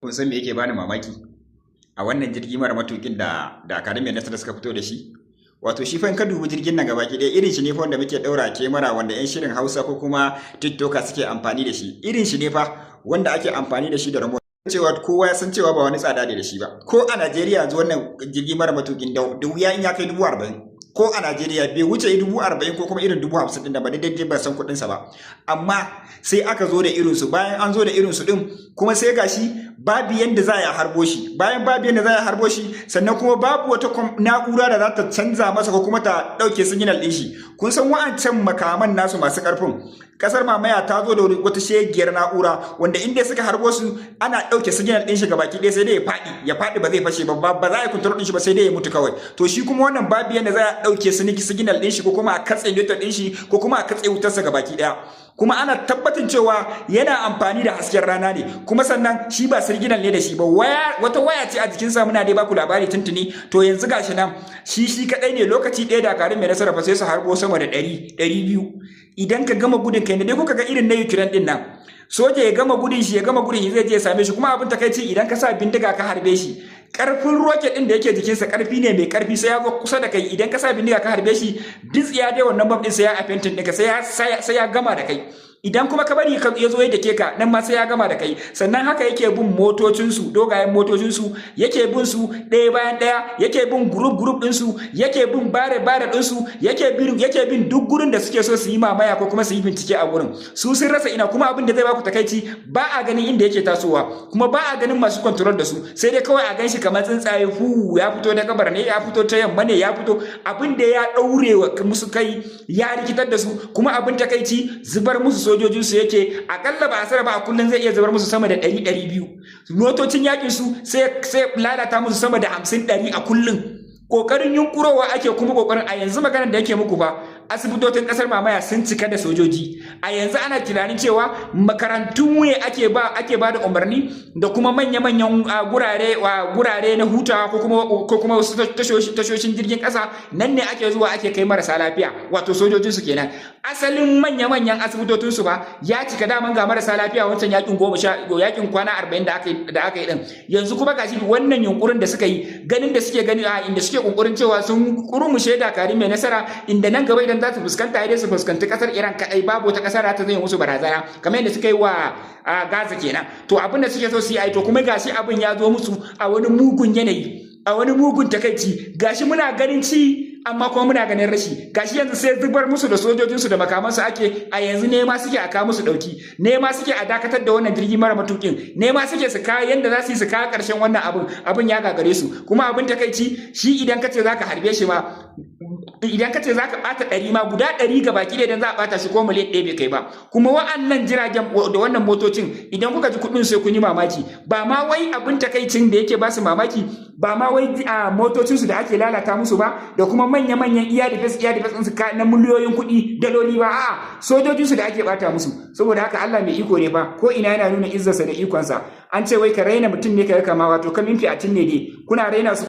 Kun san me yake bani mamaki a wannan jirgi mara matukin da dakarun mai nasara suka fito da shi? Wato shi fa in ka dubi jirgin nan gabaki ɗaya, irin shi ne fa wanda muke ɗaura kemara, wanda 'yan shirin Hausa ko kuma TikToker suke amfani da shi. Irin shi ne fa wanda ake amfani da shi da remote. Cewa kowa ya san cewa ba wani tsada ne da shi ba. Ko a Najeriya yanzu wannan jirgi mara matukin da wuya in ya kai 40,000. Ko a Najeriya bai wuce 40,000 ko kuma irin 50,000 ɗin da ba, daidai ban san kuɗinsa ba. Amma sai aka zo da irinsu. Bayan an zo da irinsu ɗin kuma, sai gashi babu yanda za a harbo shi. Bayan babu yanda za a harbo shi, sannan kuma babu wata na'ura da za ta canza masa ko kuma ta ɗauke signal ɗin shi. Kun san wa'ancan makaman nasu masu ƙarfin, kasar mamaya ta zo da wata shegiyar na'ura wanda inda suka harbo su ana ɗauke signal ɗin shi gabaki ɗaya, sai dai ya faɗi, ya faɗi, ba zai fashe ba, ba za a yi control ɗin shi ba, sai dai ya mutu kawai. To shi kuma wannan babu yanda za a ɗauke signal ɗin shi ko kuma a katse network ɗin shi ko kuma a katse wutarsa gabaki ɗaya. Kuma ana tabbatin cewa yana amfani da hasken rana ne. Kuma sannan shi ba signal ne da shi ba, waya, wata waya ce a jikinsa. Muna dai baku labari tuntuni. To yanzu gashi nan shi shi kadai ne, lokaci ɗaya dakarun mai nasara fa sai su harbo sama da 100, 200. Idan ka gama gudun kai ne dai kuka ga irin na Ukraine din nan, soja ya gama gudun shi, ya gama gudun shi, zai je ya same shi. Kuma abin takaici, idan ka sa bindiga ka harbe shi, karfin rocket din da yake jikinsa karfi ne mai karfi, sai ya zo kusa da kai. Idan ka sa bindiga ka harbe shi, duk ya dai wannan bomb din sai ya affecting ɗinka, sai ya gama da kai. Idan kuma ka bari ya zo ya dake ka, nan ma sai ya gama da kai. Sannan haka yake bin motocinsu, dogayen motocinsu, yake bin su ɗaya bayan ɗaya, yake bin group group ɗinsu, yake bin bare bare ɗinsu, yake bin duk gurin da suke so su yi mamaya ko kuma su yi bincike a gurin. Su sun rasa ina. Kuma abin da zai baku takaici, ba a ganin inda yake tasowa, kuma ba a ganin masu control da su, sai dai kawai a ganshi kamar tsuntsaye fu, ya fito da gabar ne, ya fito ta yamma ne, ya fito. Abin da ya ɗaure wa musu kai, ya rikitar da su. Kuma abin takaici, zubar musu sojojinsu yake. Akalla ba a ba, a kullum zai iya zubar musu sama da 100, 200. Motocin yakin su sai lalata musu sama da 50, 100 a kullum. Kokarin yunkurowa ake, kuma kokarin a yanzu maganar da yake muku ba, asibitocin kasar mamaya sun cika da sojoji. A yanzu ana tunanin cewa makarantu ne ake ba da umarni da kuma manya-manyan gurare na hutawa ko kuma wasu tashoshin jirgin kasa, nan ne ake zuwa ake kai marasa lafiya, wato sojojin su kenan. Asalin manya-manyan asibitocin su ba ya cika daman ga marasa lafiya. Wancan yakin 10, yakin kwana 40 da aka yi din, yanzu kuma gashi wannan yunkurin da suka yi, ganin da suke gani a inda suke kunkurin cewa sun kurmushe dakari mai nasara, inda nan gaba idan za su fuskanta dai su fuskanci kasar Iran kadai, babu wata kasar ta zai musu barazana, kamar yadda suka yi wa Gaza kenan. To abin da suke so su yi, to kuma gashi abin ya zo musu a wani mugun yanayi, a wani mugun takaici. Gashi muna ganin ci, amma kuma muna ganin rashi. Gashi yanzu sai zubar musu da sojojinsu da makamansu ake. A yanzu nema suke a kawo musu dauki, nema suke a dakatar da wannan jirgi mara matukin, nema suke su kawo yanda za su yi su kawo karshen wannan abin. Abin ya gagare su. Kuma abin takaici, shi idan ka ce zaka harbe shi ma, idan ka ce zaka bata 100 ma, guda 100 ga baki da idan za a bata shi, ko miliyan 1 bai kai ba. Kuma wa'annan jiragen da wannan motocin, idan kuka ji kuɗin sai kun yi mamaki. Ba ma wai abin takaicin da yake ba su mamaki, ba ma wai a motocinsu da ake lalata musu ba, da kuma manya-manyan iya defense ɗinsu na miliyoyin kuɗi daloli ba, a'a, sojojinsu da ake bata musu. Saboda haka Allah mai iko ne ba, ko ina yana nuna izzarsa da ikonsa. An ce wai ka raina mutum ne ka kama, wato kamin fi'atin ne dai kuna raina su.